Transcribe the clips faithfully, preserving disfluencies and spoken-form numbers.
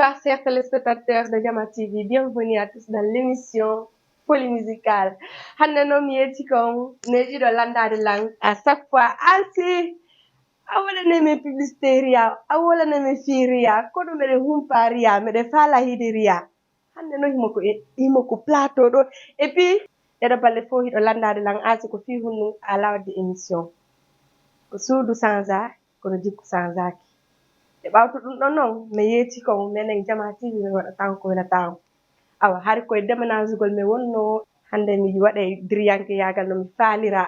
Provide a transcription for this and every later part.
Bonsoir, chers téléspectateurs de Jama T V. Bienvenue à tous dans l'émission Folie Musicale. Hannde noon mi yetti kon neejiɗo lanndaade lan à chaque fois. Asi, a waɗanee men publicité Ria, a waɗanee men fii Ria, kono meɗen humpa Ria, meɗen faala hiide Ria. Hannde noon himo ko, himo ko plateau ɗo. Et puis, ɗeɗo balle fof hiɗo lanndaade lan, Asi, ko fii honɗun a alaa waɗde émission. Ko suudu sanza, kono jikku sanzaaki. E ɓawto ɗum ɗon noon, mi yeeti ko menen Jama T V, min waɗata ko ko welata on. Awa, hari koye demenagegol mi wonno, hannde mi waɗa e diriyanke yaagal no mi faalira.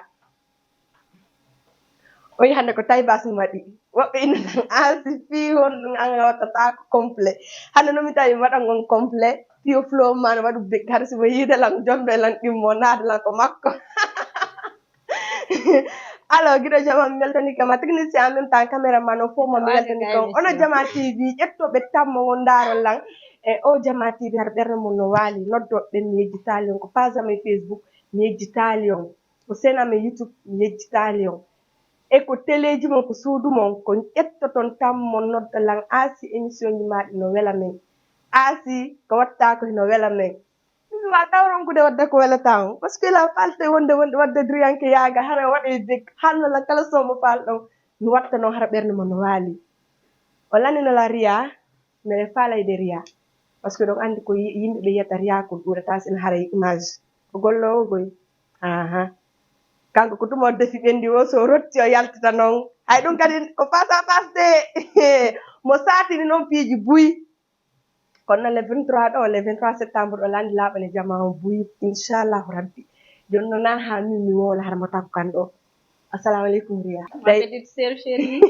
O yi hannde ko taybas mi waɗi. Woɓɓe ina tan Asi fii honɗun an a waɗata ko complet. Hannde no mi tawi mi waɗan on complet, piyo flow man waɗu big, hari si mo yiide lan, jombe lan ɗimmo, naade lan ko makko. Alors, giɗo Jama, mi weltani kama technicien, en même temps caméraman o fof mo mi weltani kon. Ono Jama T V, ƴettoɓe tammo won ndaaro lan. E o Jama T V, har ɓernde mon no waali, noddoɓe mi yejjitaali on, ko page am e Facebook, mi yejjitaali on, ko chaîne am e YouTube, mi yejjitaali on. E ko teleeji mon, ko suudu mon, ko ƴettoton tammo nodda lan, Asi, émission ji maa ɗi no wela men. Asi, ko watta ko hino wela men. Mi waawa taw ronkude waɗde ko welata on. Parce que la falte wonde, wonde waɗde diriyanke yaaga, hara waɗe big, hannala kala somo falɗon. Mi watta noon hara ɓernde mon no waali. O lanina la Ria, mbeɗe faalay de Ria. Parce que ɗon anndi ko yi-, yimɓe ɓe yiyata Ria ko ɗuuɗata sina haray image. Ko golloowo goy. Aha. Kanko ko tuma o defi ɓenndi o, so rotti o yaltita noon. Hay ɗum kadi ko face à face de. Mo saatini noon piiji buy. Kono le vingt-trois ɗo, le vingt-trois septembre ɗo, lanndi laaɓa ne Jama on buy, inchallahu rabbi. Jooni noon na haa min mi wowla hara mo takko kan ɗo. Assalamu aleykum, Ria. Ma petite sœur chérie.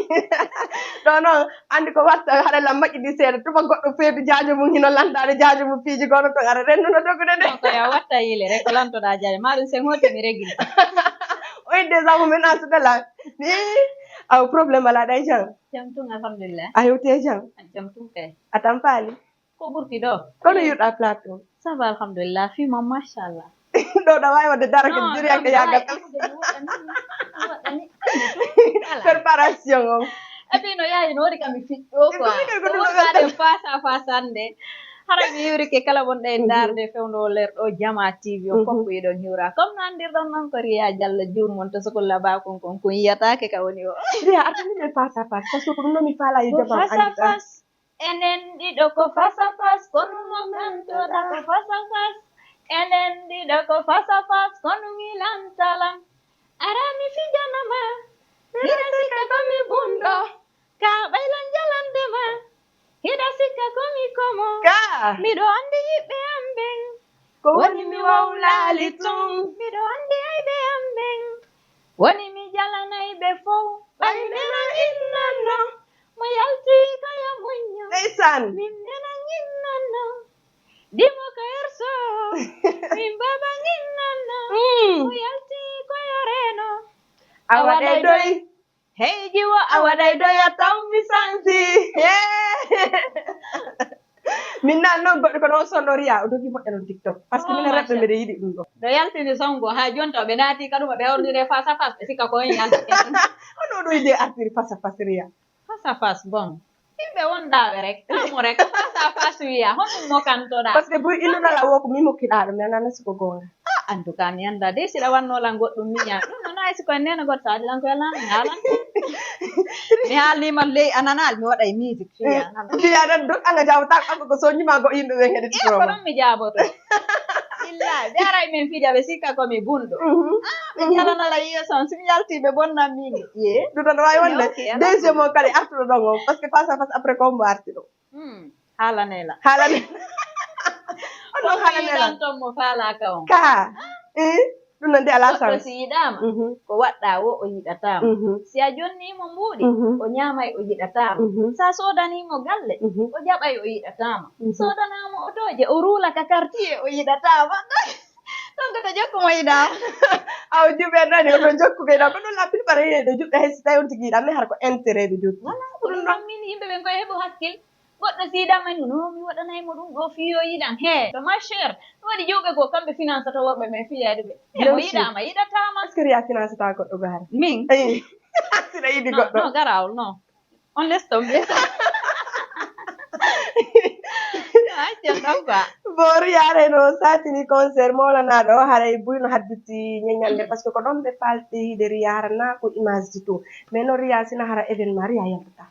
Ɗo noon, anndi ko watta, hara lan maƴƴidi seeɗa, tuma goɗɗo feedu jaajo mum hino lanndaade jaajo mum piiji gono ton, ara rennuno dogude de. Non, ko ya watta yile rek, ko lantoɗa jaajo. Ma ɗum sen hooti mi regil. O yi déjà mo menace de lan. Ni, aw problème alaa ɗay jam. Jam tun, alhamdulillah. A hewti e jam? Jam tun kay. A tampaali? Ko ɓurti ɗo? Kono yiɗɗa plateau? Ça va, alhamdulillah. Fii ma, machallah. Ɗo ɗa waawi waɗde dara ko diriyanke yaagal tan. Préparation on. Et puis no yaaji no waɗi kam mi fiɗɗo quoi. Ɗum wonnaade face à face hannde. Hara mi hiwrike kala wonɗo e ndaarde fewndo ler ɗo Jama T V on fof ko yiɗon hiwra. Comme no anndirɗon noon ko Ria Diallo juur mon to Sokolla Bakon kon, kon yiyataake ka woni o. Ria, artani men face à face, parce que ko ɗum ɗo mi faala e Jama face à face. Enen ɗiɗo ko face à face, ko ɗum mo gantoɗa ko face à face. Enen ɗiɗo ko face à face, ko ɗum ilanta lan. Ara mi fijana ma, hiɗa sikka ko mi bunɗo. Ka ɓaylan jalande ma, hiɗa sikka ko mi komo. Ka. Miɗo anndi yiɓɓe am ɓen. Ko woni mi wowlaali tun. Miɗo anndi ayɓe am ɓen. Woni mi jalanay ɓe fow. Ɓay nena innanno. Mo yalti ko yo muñño. Ndeysaan. Min nena innanno. Dimo ko erso. Min baba innanno. Mm. Mo yalti ko yo reno. A waɗay doy. Hey, jiwo, a waɗay doy, a taw mi sansi. Hey. Min nan noon goɗɗo ko ɗon sonno Ria, o dogi moƴƴa noon TikTok. Parce que minen rewɓe mbeɗe yiɗi ɗum ɗo. No yaltini songo, haa jonta ɓe naati kadi mo ɓe ordine face à face, ɓe sikka ko en yalti. Hono ɗo yiɗi artiri face à face Ria? Face à face, bon. Yimɓe wondaaɓe rek, tamo rek, face à face wiya, honɗum mokantoɗa? Parce que buy innunala wo ko mi mokkiɗa ɗum, mi anana siko goonga. Ah, en tout cas, mi annda de, siɗa wanno lan goɗɗum miña. Ɗum no nayi siko en nena goɗɗo, saadi lan ko yalla mi haalan. Mi haalnima ley ananal, mi waɗa e musique, fiya nana. Fiya nan duk anga jawta, kanko ko soñima go yimɓe ɓe heɗi. E ko ɗum mi jaaboto. Billahi, ɓe aray men fija, ɓe sikka ko mi bunɗo. Mhm. Ah, ɓe jalanala yeeso on, si mi yalti ɓe bonnan min. Ye. Ɗum ɗon wawi wonde. Ok, ala deuxième o kadi artuɗo ɗon o, parce que face à face après ko mbo arti ɗo. Hmm. Haalanela. Haalanela. On ɗon haalanela. Ton mo faalaka on. Ka. Eh? Ɗum noon de alaa sens. Goɗɗo si yiɗaama, mhm, ko waɗɗaa wo o yiɗataama. Mhm. Si a jonnii mo mbuuɗi, mhm, o ñaamay o yiɗataama. Mhm. Si a soodanii mo galle, mhm, o jaɓay o yiɗataama. Mhm. Soodanaa mo otooje, o ruula ka quartier o yiɗataama. Donc ko jokku mo yiɗaama. Aw juɓe nani, oɗon jokku ɓe ɗo. Ko ɗum la plupart e ɗo juɓɓe hay si tawi on tigi yiɗaa, mais har ko intérêt ɓe jokki. Voilà, ko ɗum ɗon min yimɓe ɓen ko heɓu hakkil. Goɗɗo si yiɗaama no, no, mi waɗanay mo ɗum ɗo fii yo yiɗan. He, to ma cher, ɗum waɗi jewɓe goo, kamɓe finance to worɓe ɓen fiyaade ɓe. He, mo yiɗaama, yiɗataama. Est-ce que Ria finance ta goɗɗo goo hara? Min? Eyi. Siɗa yiɗi goɗɗo. Non, non, garawol, non. On laisse tomber. Accen ɗon quoi. Bon, Riya, haray no satini concert mawlanaaɗo o, haray buy no hadditi ñeñande, parce que ko ɗon ɓe faalti yiide Riya, hara na ko image ji to. Mais no Riya sina hara événement, Riya yaltata.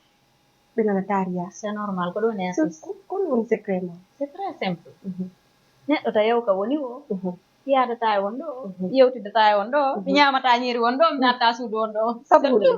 Ɓe nanata Riya. C'est normal, ko ɗum ne. Ko, ko ɗum woni secret mo? C'est très simple. Mhm. Neɗɗo ta yewka woni o. Mhm. Yaadata e won ɗo, mhm, yewtidata e won ɗo, mi, mhm, ñaamata ñiiri won ɗo, mi natta suudu won ɗo. Sabu honɗum?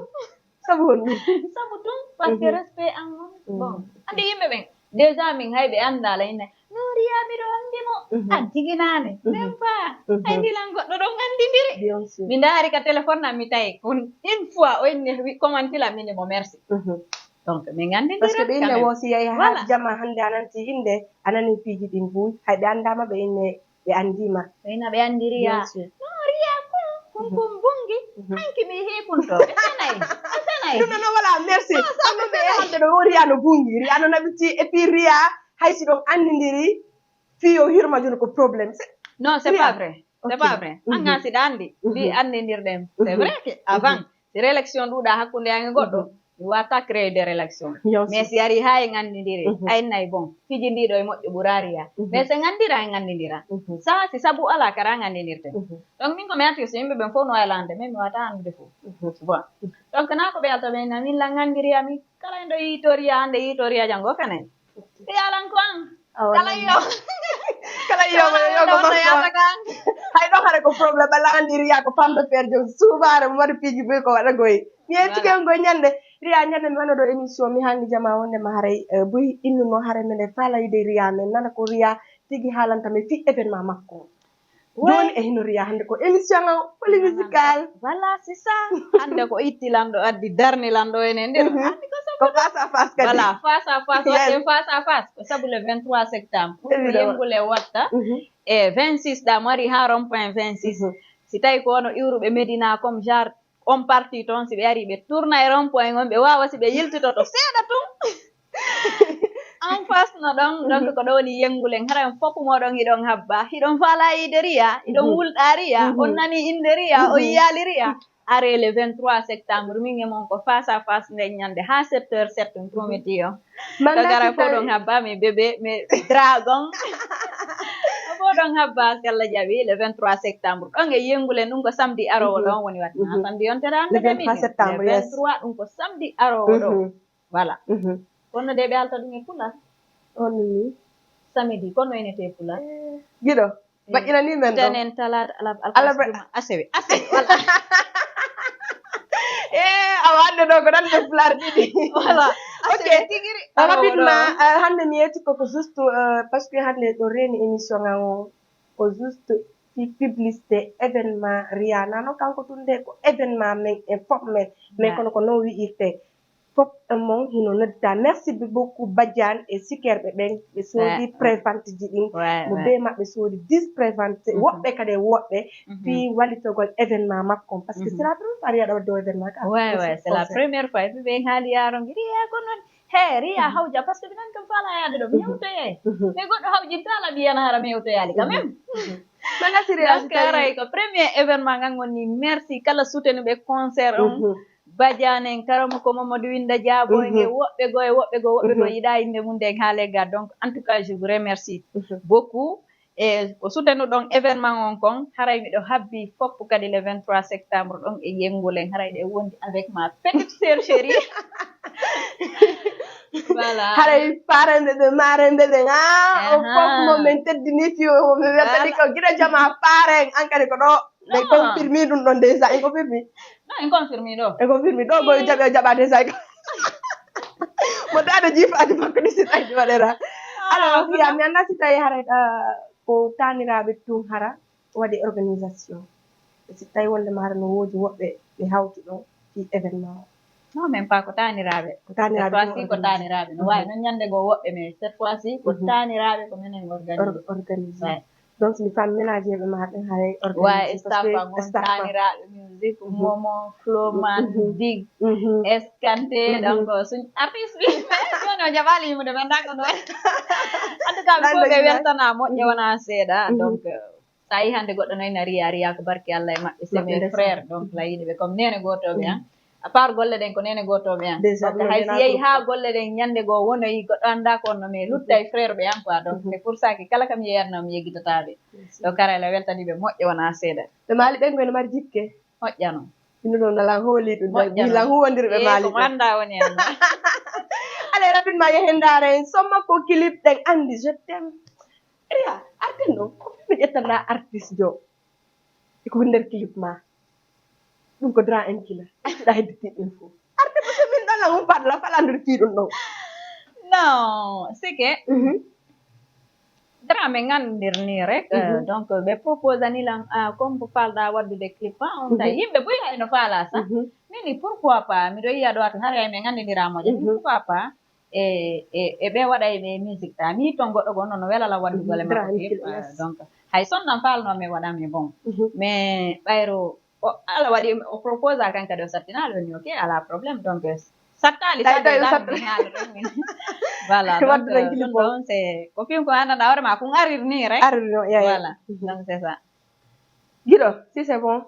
Sabu honɗum? Sabu ɗum, parce que, mhm, respect an on. Mhm. Bon, andi yimɓe ɓen. Déjà min hay ɓe annda la inne. No Riya miɗo andi mo. Mhm. A jiginaane. Mhm. Même pas. Mhm. Hay ndilan goɗɗo ɗon andindiri. Bien sûr. Mi ndaari ka téléphone na mi tawi. Kon une fois o inni wi comment la mini mo merci. Mhm. Donc min andindiri. Parce que ɓe inne wo si yahi ha, voilà, jama hande ananti inde, anani piiji ɗin buy. Hay ɓe andama ɓe inne ɓe andima. Ɓe ina ɓe andi Riya. Bien sûr. No Riya kun, kun, mhm, kun bungi. Mhm. Hanki mi hi kun to. Ɓe sanay. Ɓe sanay. Non, non, non, voilà, merci. Non, non, mais hande ɗo Riya no bungi. Riya no nabiti, et puis Riya, hay si ɗon andindiri, fi yo hirma joni ko problème. C'est, non, c'est Riya, pas vrai. C'est, ok, pas vrai. Mhm. Anga si ɗa andi, mhm, mbi andindirɗen. C'est, mhm, vrai que avant, mhm, si relation ɗuɗa hakkunde ange goɗɗo, mhm, mi wata créer de relation. Bien sûr. Mais si ari ha en andindiri, mhm, ay nay bon, fiji ndi ɗo e moƴƴo ɓura Riya. Mhm. Mais si en andira en andindira. Mhm. Sa si sabu ala kara en andindirte. Mhm. Donc min ko mi artiste, yimɓe ɓen fof no waylande, mais mi wata andude fof. Mhm. Tu vois? Donc na ko ɓe alta ɓe na min lan andiri ami, kala en ɗo yitori hande yitori jango kanay. Yalan ko an. Awa, kala yo. Kala yo, yo, yo, ko yata kan. Hay ɗo hare ko problème, ɓe lanndiri ya ko femme d'affaires, jom suubaare mo waɗi piiji buy ko waɗa goy. Mi yetti, voilà, ken goy ñande. Riya, ñande mi wano ɗo émission, mi hanni jama wonde ma haray, eh, buy innuno hare men e fala yide Riya, men nana ko Riya tigi haalanta men fi événement makko. Ouais. Joni e hino Riya hande ko émission am Folie Musicale. Voilà, c'est ça. Hande ko itti lanɗo addi darni lanɗo enen nder. Mhm. Hande ko sabu ko face à face kadi. Voilà, face à face, yes, waɗen face à face. Ko sabu le vingt-trois septembre. Pour ko, évidemment, yengule watta. Mhm. E vingt-six ɗa mari ha rond point vingt-six. Mhm. Si tawi ko ono iwruɓe Medina comme genre on parti toon, si ɓe ari ɓe tourna e rond point on, ɓe wawa si ɓe yiltitoto seeɗa tun. En face no ɗon, donc, mhm, ko ɗo woni yengulen. Hara en fof moɗon hiɗon habba, hiɗon faala yiide Riya, hiɗon, mhm, wulɗa Riya, mhm, on nani inde Riya, on, mhm, yiyaali Riya. Are le vingt-trois septembre, min e mon ko face à face nden ñande ha sept heures sept, on, mhm, prometi on. Ko gara fof ɗon habba, mais bébé, mais dragon. Fof ɗon habba, si Allah jaɓi, le vingt-trois septembre. Ɗon e yengulen, ɗum ko samedi arowo, mhm, ɗon woni waɗi. Mhm. Samedi on tera le vingt-trois septembre, yes. Le vingt-trois, ɗum ko samedi arowo ɗo. Mhm. Voilà. Mhm. Kono de ɓe alta ɗum e pular. On ni? Samedi, kono enete pular. Eh, giɗo, eh, baƴƴinani men ɗo. Tenen, talaata, alab-, alkamiisa, juma, asewe. Asewe, voilà. Eh, awa hande ɗo ko ɗan ɓe pular ɗiɗi. Voilà. Ok. Asewe tigiri. Rapidement, eh, hande mi yetti ko, ko juste, eh, parce que hande ɗo reeni émission an o, ko juste fi publicité événement Rihanna. Non, kanko tun de ko événement men e pop men. Men, ouais, kono ko non wi'irte. Fof e mon hino noddita. Merci beaucoup, Badiane e sikerɓe ɓen. Ɓe soodi, ouais, ouais, prévente ji ɗin. Ouais, mo, ouais, be maɓɓe soodi dix prévente. Mhm. Woɓɓe kadi e woɓɓe. Mhm. Fii walitogol événement makko on. Parce que, mhm, c'est la première fois Riya ɗo wadde o événement ka. Ouais, ouais, c'est la première fois. Et puis ɓe haali yaaro ngiri, eh, ko non. He, Riya, mhm, hawja, parce que minan kam faala yaade ɗo. Mi, mhm, yewtoye. Mhm. Mais goɗɗo hawjinta ala ɓiyana hara mi yewtoyaali quand même. Mhm. Mhm. Manga si Riya, donc, si tawi aray ko premier événement ngan woni merci kala soutenuɓe concert on. Mhm. Badiane en, Karamo ko Mamadou Winda Diabo en, e, mhm, woɓɓe goo, e woɓɓe goo, woɓɓe goo, mhm, yiɗa innde mum nden haale ga. Donc, en tout cas, je vous remercie, mhm, beaucoup. E ko soutenuɗon événement on kon, haray miɗo habbi fof kadi le vingt-trois septembre ɗon e yengulen, haray ɗe wondi avec ma petite sœur chérie. Voilà. Haray parents ɓe, ɓe marraines ɓe, ah, o, aha, fof mo men teddini fiyo, mo men weltani, voilà, ko giɗo jama parent, an kadi ko ɗo. Ɓe, non, confirmi ɗum ɗon déjà, en confirmi? Non, en confirmi ɗo. En confirmi ɗo, goy jaɓe, jaɓa déjà. Mo daɗo jiifaade makko ɗi si tawi waɗera. Ah, alors, Riya, mi annda si tawi hara, ah, ko taaniraaɓe tun hara waɗi organisation. Si tawi wonde ma hara no woodi woɓɓe ɓe hawti ɗon fi événement o. Non, même pas ko taaniraaɓe. Ko taaniraaɓe tun organisé. Cette fois-ci ko taaniraaɓe. No waawi, mhm, non ñande goo woɓɓe, mais cette fois-ci ko, mhm, taaniraaɓe ko menen organisé. Or-, organisé. Ouais. Donc, mi faami ménager ɓe ma ɓen haray organisé. Ouais, parce que staff am on, staff am. Taaniraaɓe musique, mhm, Momo, Flowman, mhm, Big, mhm, Escanté, mhm, donc, suñ artiste ɓe, joni o jaɓaali yimude, mi annda ko no. En tout cas, ɓe fof ɓe weltana moƴƴe, mhm, wona seeɗa. Mhm. Donc, euh, sa yi hannde goɗɗo no ina Riya, Riya ko barki Allah e maɓɓe, c'est mes frères, donc, la yiɗi ɓe comme nene gooto ɓe, hein. Mhm. À part golle ɗen ko nene gootooɓe an. Déjà, donc hay si yehi haa golle ɗen ñannde goo wonoyi goɗɗo anndaa ko onno, mais luttay frère ɓe an quoi. Donc c'est pour ça que kala kam yeyatnoo mi yeggitataa ɓe. Donc Karayla weltanii ɓe moƴƴo wonaa seeɗa. Ɓe maali ɓen koy no mari jikke. Moƴƴano. Ino ɗon nalan hooli ɗum. Moƴƴano. Lan huwondirɓe maali ko anndaa woni an. Allez, rapidement, yehen ndaara en somma ko clip ɗen anndi je t'aime. Ria, artin ɗon ko fii mi ƴettanɗaa artiste jo. E ko nder clip ma. Ɗum ko dra en kila. Accuɗa hedde tiɗɗin fof. Arde ko min ɗon lan on paɗla falandir fii ɗum ɗon. Non, c'est que dra min nganndir nii rek. Donc ɓe proposani lan, comme ko faalɗaa waɗdude clip ma on tawi yimɓe buy hayno faalaa sa. Mini pourquoi pas, miɗo yiya ɗo atu haray min nganndindiraama je pourquoi pas. E e e ɓe waɗa e ɓe musique ta mi ton goɗɗo goo noon no welala waɗdugol e makko clip. Donc hay sonnan faalnoo mi waɗa mi bon. Mais ɓayro o ala waɗi o proposa kan kadi o sattinaali woni ok, ala problème. Donc sattaali sattaali. Voilà. Donc ɗum ɗon c'est ko fim ko anndanɗaa hoore ma kun arir nii rek. Arir non. Voilà. Donc c'est ça. Giɗo, si c'est bon.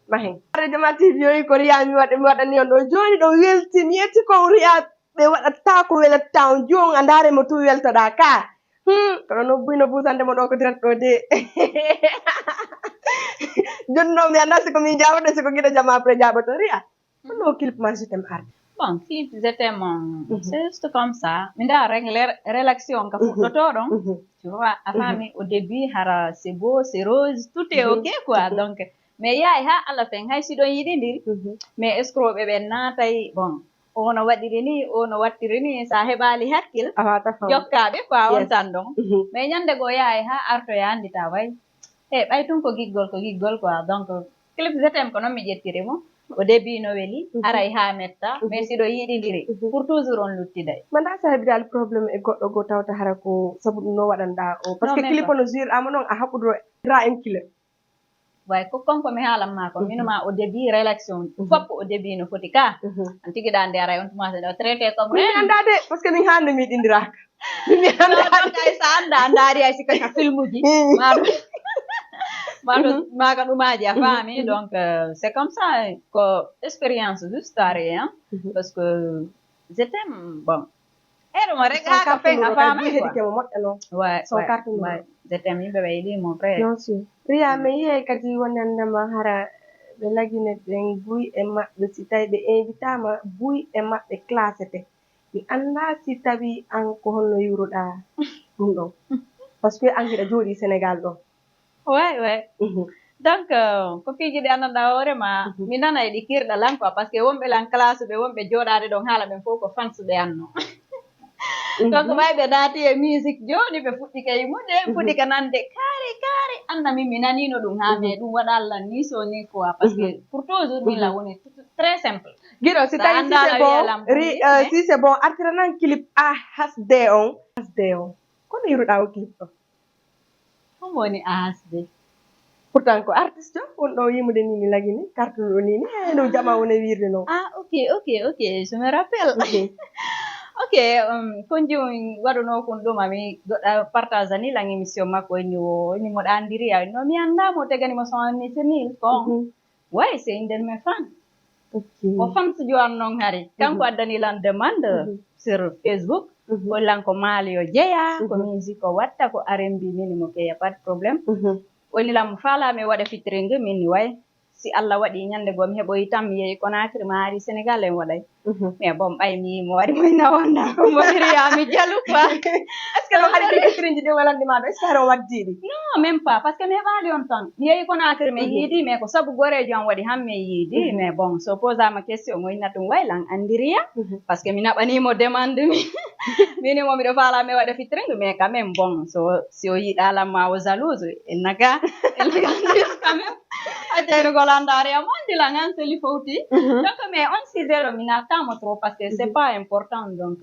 Mahin. Jama T V yoyi ko Ria mi waɗa mi waɗani on ɗo jooni ɗo welti mi yetti ko Ria. Ɓe waɗataa ko welatataa on jooni a ndaare mo tun weltoɗaa ka. Hmm, kono no buyno buusande mo ɗo ko direct ɗo de. Jooni noon mi anndaa si ko min jaaboto si ko giɗo jam après jaaboto Ria. Honno clip ma je t'aime arde? Bon, clip je t'aime, c'est juste comme ça. Mi ndaara rek relaxation ka fuɗɗotoo ɗon. Tu vois, a faami au début hara c'est beau, c'est rose, tout est ok quoi. Donc mais yaay ha ala fen hay si ɗon yiɗindiri. Mais escroc ɓe ɓen naatay bon. O no waɗiri ni o no wattiri ni sa heɓaali hakkil jokkaaɓe quoi on tan ɗon. Mais ñannde goo yahay ha artoya anndita way e ɓay tun ko giggol ko giggol quoi. Donc clip je t'aime ko noon mi ƴettiri mo. Au début no weli aray ha metta mais si ɗo yiɗindiri pour toujours on luttiday. Manda sa heɓidaali problème e goɗɗo goo tawta hara ko sabu ɗum no waɗanɗa o parce que clip ono juirɗama noon a haɓɓudo ra en kila. Way ko konko mi haalan ma ko minu ma au début relaxon fop au début no foti ka. An tigi ɗa nde aray on tuma ɗo traité comme mi annda de parce que min hande mi ɗindiraka. Mi annda de ay sa annda a ndaari ay sikka ka filmuji maɗo maɗo maga ɗumaji a faami. Donc c'est comme ça ko expérience juste ari hein. Parce que je t'aime bon. Eɗo mo rek ha ka fen a faama hedike mo moƴƴa non. Son carte mo je t'aime yimɓe ɓe yiɗi mo vrai. Non sûr. Ria mi yiyay kadi wonandema hara ɓe lagine ɓen buy e maɓɓe si tawi ɓe invitama buy e maɓɓe classete. Mi annda si tawi an ko honno yiwruɗa ɗum ɗon. Parce que an hiɗa jooɗi Sénégal ɗon. Ouais ouais. Donc ko piiji ɗi anndanɗa hoore ma mi nanay ɗi kirɗa lan quoi parce que wonɓe lan classe ɓe wonɓe jooɗaade ɗon haala ɓen fof ko fans ɓe anno. Donc ɓay ɓe naati e musique jooni ɓe fuɗɗike yimude fuɗɗike nande kaari kaari anna min mi nanino ɗum ha mais ɗum waɗa lan ni so ni quoi parce que pour toujours min lan woni très simple. Giɗo si tawi si c'est bon ri si c'est bon artira nan clip a hasde on hasde on kono yiruɗa o clip ɗon. Ɗum woni A H D. Pourtant ko artiste on ɗo yimude ni mi lagini carte ɗo ni ni e ɗo jama wona wirde non. Ah ok ok ok je me rappelle. Ok um, konji waɗuno kun ɗum ami goɗɗa partage ani lang émission makko ni o ni mo ɗandiri ay no mi anda mo tegani mo son ni senil kon. Way c'est une de mes fans. Ko fans jo an non hari kanko addani lan demande sur Facebook. Ko lan ko maali o jeya ko musique o watta ko R&B mini mo keya pas de problème. Woni lan mo faala mi waɗa featuring min ni way si Allah waɗi ñande goo mi heɓoyi tan mi yehi Conakry ma ari Sénégal en waɗay. Mais bon ɓay mi mo waɗi moy nawanda mo iriya mi jalu quoi. Est ce que no hari ɗi featuring ji ɗi walande maɗo est ce que hara o waddiɗi? Non même pas parce que mi heɓali on tan mi yehi Conakry mi yiidi mais ko sabu gorejo am waɗi han mi yiidi mais bon so posama question o inna ɗum waylan andiriya. Parce que mi naɓanimo demande mi mini mo miɗo faala mi waɗa featuring mais quand même bon so si o yiɗalan ma o jalouse. Ennaga ennaga quand même. Addayno gol andaare am on dilan an seli fowti. Donc mais on sujet ɗo mi nattamo trop parce que c'est pas important donc.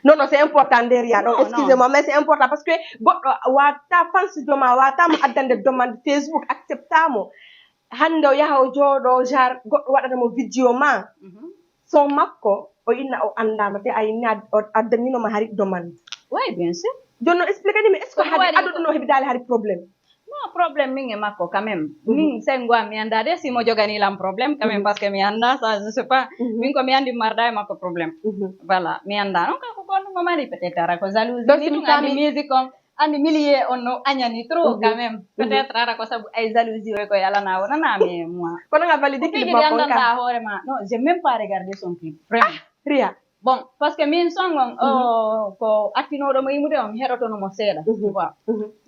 Non non c'est important nde Ria ɗon excusez moi mais c'est important parce que goɗɗo wata fans joma watama addande demande Facebook acceptamo. Hande o yaha o jooɗo genre goɗɗo waɗanamo vidéo ma son makko o inna o andama te a inni addaninoma hari demande. Oui bien sûr. Joni no explique ni mi est ce que hari aɗo ɗum o heɓidali hari problème? Non, problème min e makko quand même. Min sengo am mi annda de si mo jogani lan problème quand même, parce que mi annda ça, je sais pas. Min ko mi anndi marda e makko problème. Voilà, mi annda non, kanko ko honɗum o mari, peut-être ara ko jalousie. Donc, ni si mi ɗum anndi faami musique on, anndi milieu on no añani trop quand même. Peut-être ara ko sabu ay jalousie o ko yalana wonana mi e moi. Kono nga valide ko clip tigi makko annda ka. Hoore ma. Non, j'ai même pas regardé son clip vraiment. Ria. Bon, parce que min song on o ko attinooɗo mo yimude on, mi heɗotono mo seeɗa. Quoi.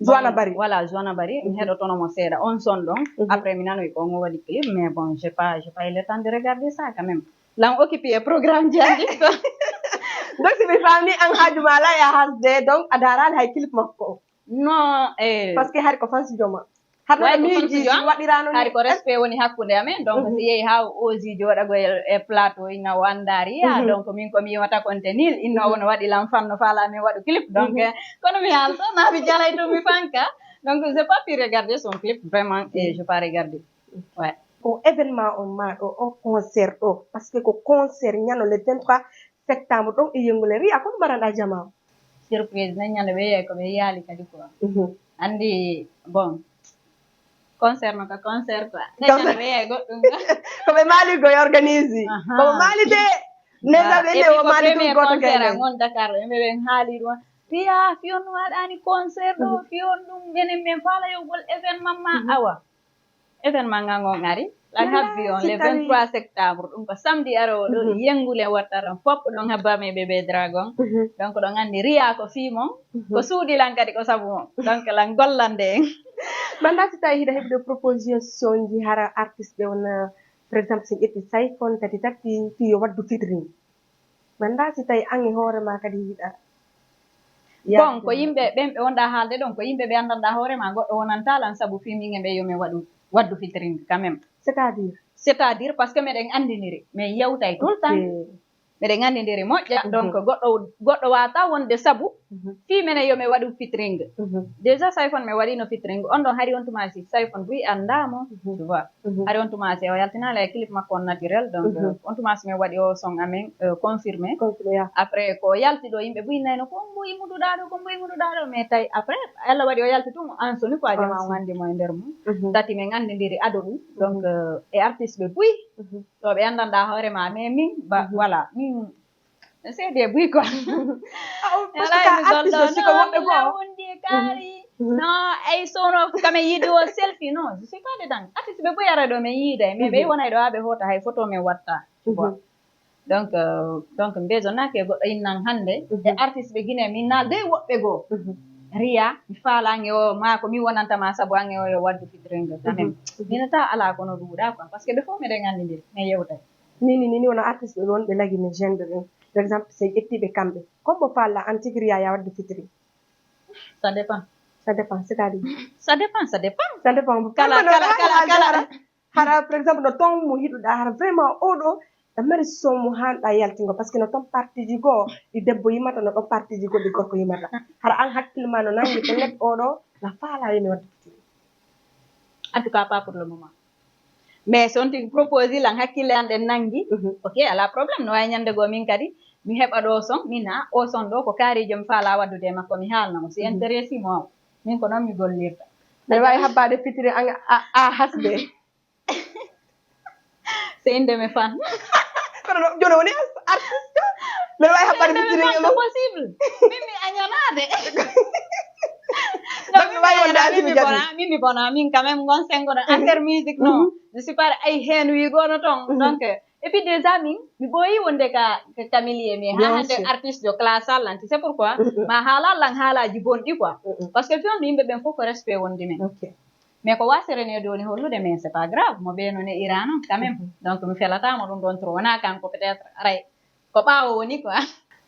Joana Bari. Voilà, Joana Bari, mi heɗotono mo seeɗa on son ɗon. Après mi nanoy ko on o waɗi clip, mais bon, j'ai pas j'ai pas eu le temps de regarder ça quand même. Lan occupé e programme ji anndi. Donc si mi faami an, haaju ma ala e a hasde, donc a daraali hay clip makko. Non, eh. Parce que hari ko fansi joma. Hari no miiji si waɗirano ni. Hari ko respect woni hakkunde amen, donc si yehi ha o osi joɗago e plateau ina wandari ya, donc min ko mi yiwata konte nil inno wono waɗi lan fan no fala min waɗu clip, donc eh, kono mi halto na mi jalay to mi fanka. Donc j'ai pas pu regarder son clip vraiment, et j'ai pas regardé. Ouais. O événement on ma ɗo, o concert ɗo, parce que ko concert ñano le vingt-trois septembre ɗon e yengule. Ria, kono mbaɗanɗa jama? Surprise ne ñande ɓe yeey ko ɓe yaali kadi quoi. Anndi bon, concert no ka concert quoi. Ne ñande ɓe yeey goɗɗum quoi. Ko ɓe maali ko e organise. Ko ɓe maali de. Nesa ɓe nde o maali ɗum goto kene. On Dakar ɓe ɓe haali ɗum. Piya fiyon waɗani concert ɗo, fiyon ɗum, menen min faala yogol événement ma awa. Événement ngal ngon ari lan habbi on le vingt-trois septembre, ɗum ko samedi arowo ɗo. Yengule wattaran fop ɗon habbami ɓe ɓe Dragon. Donc ɗon anndi Ria ko fii mon, ko suuɗi lan kadi ko sabu mon, donc lan gollande en. Manda si tawi hiɗa heɓude proposition ji hara artiste ɓe wona, par exemple si ƴetti Sayfon tati tati fi yo waddu fitrin. Manda si tawi an e hoore ma kadi yiɗa. Bon, ko yimɓe ɓen ɓe wonɗa haalde ɗon ko yimɓe ɓe anndanɗa hoore ma, goɗɗo wonanta lan sabu fii min e ɓe yo mi waɗu waddu fitring quand même. C'est-à-dire? C'est-à-dire parce que meɗen anndindiri, min yewtay tout le temps. Meɗen anndindiri moƴƴa. Donc goɗɗo goɗɗo wata wonde sabu fii menen yo mi waɗu fitring. Déjà Sayfon mi waɗino fitring on ɗon, hari on tuma si Sayfon buy annda mo, tu vois. Hari on tuma si o yaltinaali e clip makko on naturel, donc on tuma si mi waɗi o son amen confirmé. Après ko yalti ɗo yimɓe buy nayno ko mbuy muduɗa ɗo, ko mbuy muduɗa ɗo, mais tawi après Allah waɗi o yalti tun en soni ko a jama on anndi mo e nder mum. Tati min anndindiri ado ɗum, donc e artiste ɓe buy ɗo ɓe anndanɗa hoore ma, mais min ba voilà min seede buy quoi. Parce que ka artiste aussi ko woɓɓe goo wondi kaari. Non, ay sono kame yiide o selfie, non, je suis pas dedans. Artiste ɓe buy ara ɗo min yiiday, mais ɓe wonay ɗo ha ɓe hoota hay photo min watta. Donc donc mbeso nake goɗɗo innan hannde e artiste ɓe Guinée min naalde woɓɓe goo. Ria mi faalaange o maa ko min wonanta ma sabu ange o yo waddu fitringa quand même. Minata ala kono ɗuuɗa quoi, parce que ɓe fof meɗen anndindiri min yewtay. Nini nini wona artiste ɓe ɗon ɓe lagi min gendre ɗin, par exemple si ƴettiɓe kamɓe comme mo faalla an tigi Ria ya waddu fitri? Ça dépend. Ça dépend, c'est-à-dire? Ça dépend, ça dépend. Ça dépend. Kala kala kala kala. Hara par exemple no ton mo hiɗuɗa hara vraiment oɗo ɗa mari somo hanɗa yaltingo, parce que no ton partiji goo ɗi debbo yimata, no ɗon partiji goo ɗi gorko yimata. Hara an hakkille ma no nangi pellet oɗo na faala wemi wadde fitiri? En tout cas pas pour le moment. Mais so on tigi proposi lan hakkille an ɗen nangi, ok, ala problème, no wawi ñande goo min kadi mi heɓa ɗo son min ha o son ɗo ko kaarijo mi faala waddude e makko, mi haalna mo si intéresse mo. Min ko noon mi gollirta. Mbeɗa wawi habbade fitiri a hasde. Se inde mi fan. Kono no joni woni artiste. Mbeɗa wawi habbade fitiri e makko possible. Min mi añanade. Donc mi wawi wonde artiste jaɓi. Min mi bona min quand même gon sengo ɗon affaire musique non. Je suis pas ay heen wi gono ton. Donc et puis déjà min mi ɓooyi wonde ka ka milieu mais ha hande artiste jo classe allanti, c'est pourquoi ma haala lan haalaji bonɗi quoi. Parce que fiyon yimɓe ɓen fof ko respect wondi men. Mais ko wasi renede woni hollude mais c'est pas grave mo ɓeeno ne ira noon quand même. Donc mi felatama ɗum ɗon trop wona kanko peut-être aray ko ɓaawo woni quoi.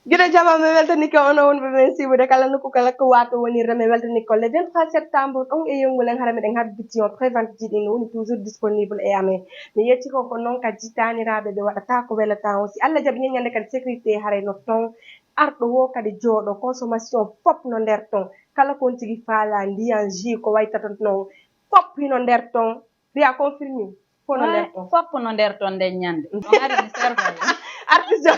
Gila jama mi weltanike onon wonɓe men siibude kala nokku kala ko wato wonirde mi weltanike ko le vingt-trois septembre ɗon e yongulen hara meɗen habbition prévente ji ɗin no woni toujours disponible e amen. Mi yetti ko ko noon ka jitaniraɓe ɓe waɗata ko welata on si Allah jaɓi ñañande kadi sécurité haray no ton arɗo wo kadi jooɗo consommation fop no nder ton. Kala kon tigi faala ndiyan ji ko waytata noon fop hino nder ton. Ria confirmé. Fof no nder ton. Fop no nder ton nden ñande. On ari mi servay. Artiste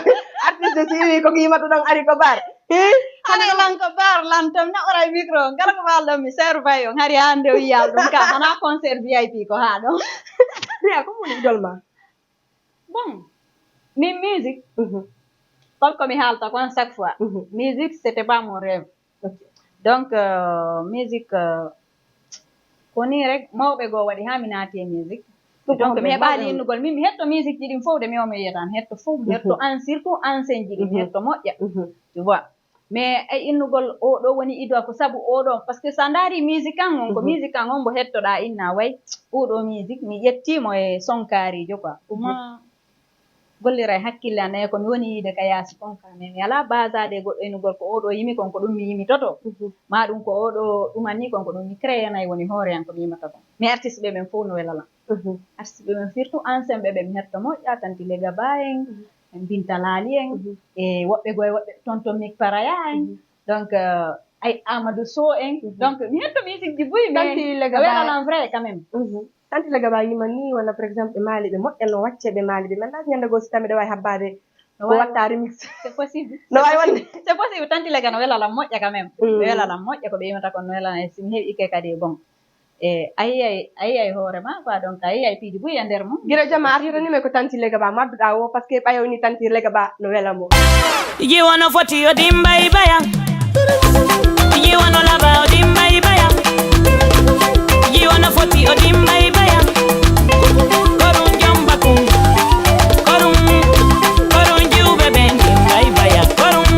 artiste si wi ko yimata ɗon ari ko bar. Hi. Hano lan ko bar lan tom na ora micro kala ko bal ɗon mi servay on hari hande o yiyal ɗum ka hana concert V I P ko ha ɗon. Riya, ko woni idol ma? Bon, min musique, comme ko mi haalta kon chaque fois, musique c'était pas mon rêve. Donc euh, musique euh, ko ni rek mawɓe goo waɗi ha mi naati e musique. Donc mi heɓaali innugol min mi hetto musique ji ɗin fof de mi o mi yiyata mi hetto fof mi hetto an surtout ancien ji ɗin mi hetto moƴƴa. Tu vois. Mais ay innugol oɗo woni ido ko sabu oɗo parce que sa ndaari musique an on ko musique an on mbo hettoɗa inna way oɗo musique mi ƴettimo e sonkaarijo quoi pour moi. Gollira e hakkille an e ko mi woni yiide ka yaasi kon ka mais mi alaa basaade e goɗɗo innugol ko oɗo yimi kon ko ɗum mi yimitoto. Ma ɗum ko oɗo ɗumanni kon ko ɗum mi créyanay woni hoore an ko mi yimata kon. Mi artiste ɓe ɓen fof no welalan. Artiste ɓe ɓen surtout ancien ɓe ɓe mi hetto moƴƴa tanti lega ba en en binta laali en e woɓɓe goye woɓɓe tonton mik paraya en. Donc ay amadou so en donc mi hetto musique ji buy mais welalan vrai quand même. Tanti lega ba yima ni wona par exemple ɓe maali ɓe moƴƴa no wacce ɓe maali ɓe manda ñande goo si tami ɗe wawi habbaade ko watta remix. C'est possible. No wawi wonde. C'est possible tanti lega no welalan moƴƴa quand même. Ɓe welalan moƴƴa ko ɓe yimata kon no welalan e simi heewi ikke kadi e bon. E a yiyay a yiyay hoore ma quoi donc a yiyay piiji buy e nder mum. Giro jama artiranime ko tanti lega ba madduɗa o parce que ɓayo ni tanti lega ba no wela mo. Jiwo no foti yo dimbay baya. Jiwo no laba o dimbay baya. Jiwo no foti o dimbay baya. Korun jomba kun. Korun korun jiwbe ben dimbay baya. Korun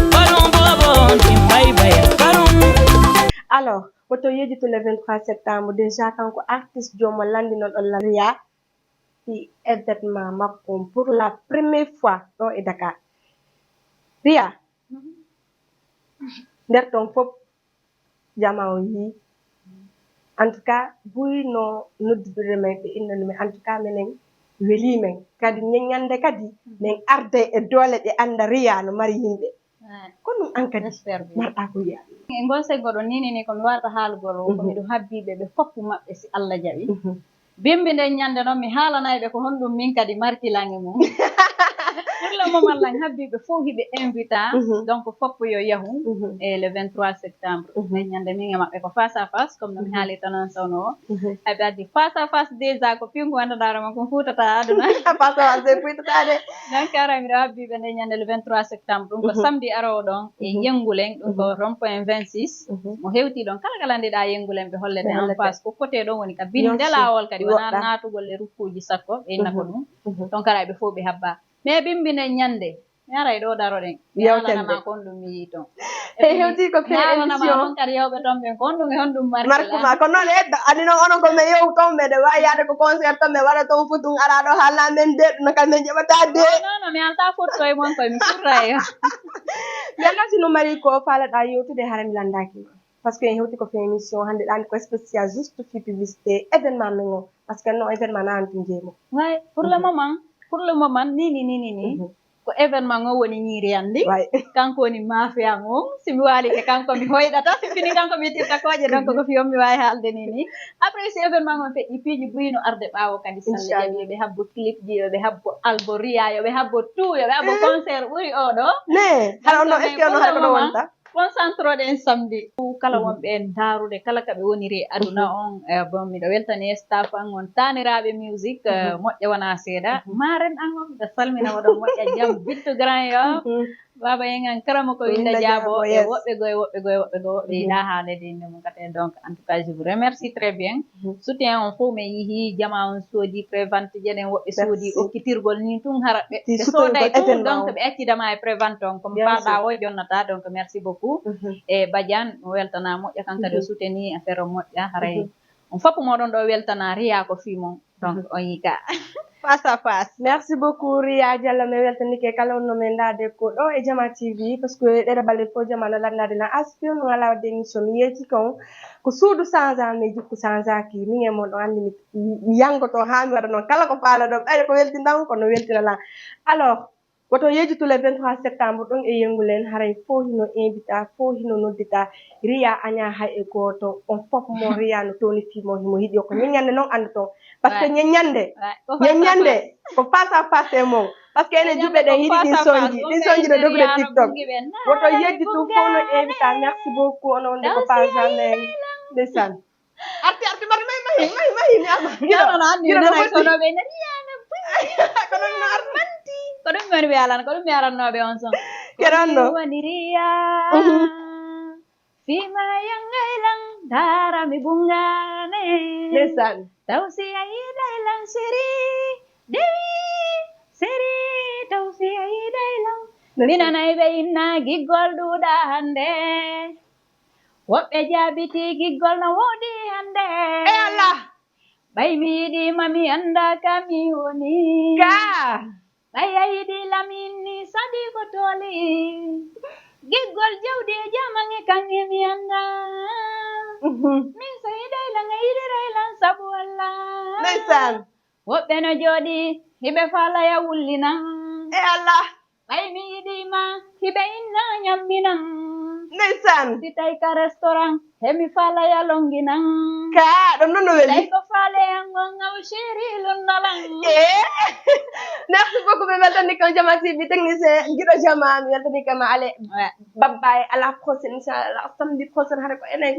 korun bobo dimbay baya. Korun. Alors, woto yejitu le vingt-trois septembre déjà kanko artiste jomo landi non on lariya fi événement makko pour la première fois ɗo e Dakar. Riya, nder ton fof jama o yii. En tout cas, buyno noddude men ɓe innani men. En tout cas, menen weli men. Kadi ñande kadi men arde e doole ɗe annda Riya no mari yimɓe. Ko ɗum an kadi marɗa ko yiya. E ngol sengo ɗon nini ni ko mi warata haalugol o ko miɗo habbiɓe ɓe foppu maɓɓe si Allah jaɓi. Bimbi nden ñande noon mi haalanay ɓe ko honɗum min kadi marki lange mum. Pour le moment lan habbiɓe fof hiɓe invita donc foppo yo yahu e le vingt-trois septembre nden ñande min e maɓɓe ko face à face comme no mi haalirta noon sawno o. Aɓe addi face à face déjà ko pingu wonta daro mon ko fuutata aduna. Face à face de fuutata de. Donc ara miɗo habbiɓe nde ñande le vingt-trois septembre ɗum ko samedi arowo ɗon e yengulen ɗum ko rond point vingt-six. Mo hewti ɗon kala kala ndeɗa yengulen ɓe hollete en face ko kote ɗon woni ka binde lawol kadi wona natugol e rukkuji sappo ɓe inna ko ɗum. Donc ara ɓe fof ɓe habba mais bimbinen ñande mi aray ɗo daroɗen mi haalanama kon ɗum mi yii ton. E hewti ko mi haalanama non kadi yewɓe ton ɓen kon ɗum e honɗum markuma ko noon edda ani noon onon ko min yew ton meɗe wawi yaade ko concert ton min waɗa ton fotum ara ɗo haalna min de ɗum no kam min jaɓata de. Non non mi halta fotto e mon koye mi furra e on. Mi anda si no mari ko falaɗa yewtude hara mi landaki ma parce que en hewti ko fe émission hande ɗani ko spécial juste fi publicité événement men o parce que non événement na antum jeemo. Way pour le moment pour le moment nini nini ni. Ko événement o woni ñiiri an ndi kanko woni maafe an on si mi waalike kanko mi hoyɗata si fini kanko mi yettirta kooƴe donc ko fiyon mi waawi haalde ni ni. Après si événement on feƴƴi piiji buyi no arde ɓaawo kadi salle jaɓi yoɓe habbo clip ji yoɓe habbo albo riya yoɓe habbo tout yoɓe habbo concert ɓuri oɗo. Mais hara ono est ce que ono hara kono wonta. Concentroɗen samedi kala wonɓe en daarude kala ka ɓe woniri e aduna on. Eh, bon miɗo weltani staff an on taaniraaɓe musique eh, moƴƴa wona seeɗa maren an on miɗo salmina oɗon moƴƴa jam bittu grand yo. Baba en an karama ko winda jaabo e woɓɓe goo e woɓɓe goo e woɓɓe goo woɓɓe yiɗa haalede inde mum kate donc en tout cas je vous remercie très bien. Soutien on fof min yihi jama on soodi prévente jeɗen woɓɓe soodi okkitirgol ni tun hara ɓe ɓe sooday tun donc ɓe accida ma e prévente on ko mi faalɗa o jonnata donc merci beaucoup. E badiane mi weltana moƴƴa kan kadi o souteni affaire o moƴƴa haray on foppo moɗon ɗo weltana riya ko fii mon donc on yika. Face à face. Merci beaucoup Ria Diallo, mi weltanike kala wonno men ndaade ko ɗo e Jama T V parce que ɗeɗo balɗe fof Jama no lanndade na aspir no ala wadde émission mi yeeti kon ko suudu sanza mais jikku sanzaki min e mon ɗo anndi mi yangoto haa mi waɗa noon kala ko faala ɗo ɓayde ko weltinta on kono weltina lan. Alors woto yeejitu le vingt-trois septembre ɗon e yengulen haray fof hino invita fof hino noddita. Ria aña hay e gooto on fof mo Ria no towni fii mo himo yiɗi ko ñeññande noon anndu toon parce que ñeññande ñeññande ko face à face e mon. Parce que enen juɓɓe ɗen yiɗi ɗin sonji, ɗin sonji no dogude TikTok. Woto yejji tum fof no invita. Merci beaucoup, onon nde ko page amen. Ndeysaan. Arti, arti, mari, mahi, mahi, mahi, mahi, mi ama. Giɗo, non, non, anndi, giɗo, non, no ay fotti. Sono ɓe ne, riya no buy. Ko ɗum no arti. Manti. Ko ɗum woni ɓe alan, ko ɗum mi arannooɓe on son. Keɗan no. Woni riya. Mhm. Fima yangay lan, dara mi bungane. Ndeysaan. Tawsi ay day lan siri, dewi, siri, tawsi ay day lan. Ndeysaan. Minanay ɓe inna giggol ɗuuɗa hannde. Woɓɓe jaabiti giggol no woodi hannde. E Allah. Ɓay mi yiɗi ma mi annda ka mi woni. Ka. Ɓay a yiɗi lamin ni sadi ko tooli. Giggol jawdi e jamange kange mi annda. Mhm. Min so yiɗay lan a yiɗiray lan sabu Allah. Ndeysaan. Woɓɓe no jooɗi hiɓe faalaya wullinan. E Allah. Ɓay mi yiɗi ma hiɓe inna ñamminan. Ndeysaan. Si tawi ka restaurant he mi faalaya longinan. Ka ɗum ɗum no weli. Tawi ko faaleyan on ngaw chéri lunnolan. Eh. Merci beaucoup, mi weltani kam Jama T V technicien giɗo Jama, mi weltani kam Ale. Ouais. Bye bye, à la prochaine, inchallah samedi prochain hare ko enen.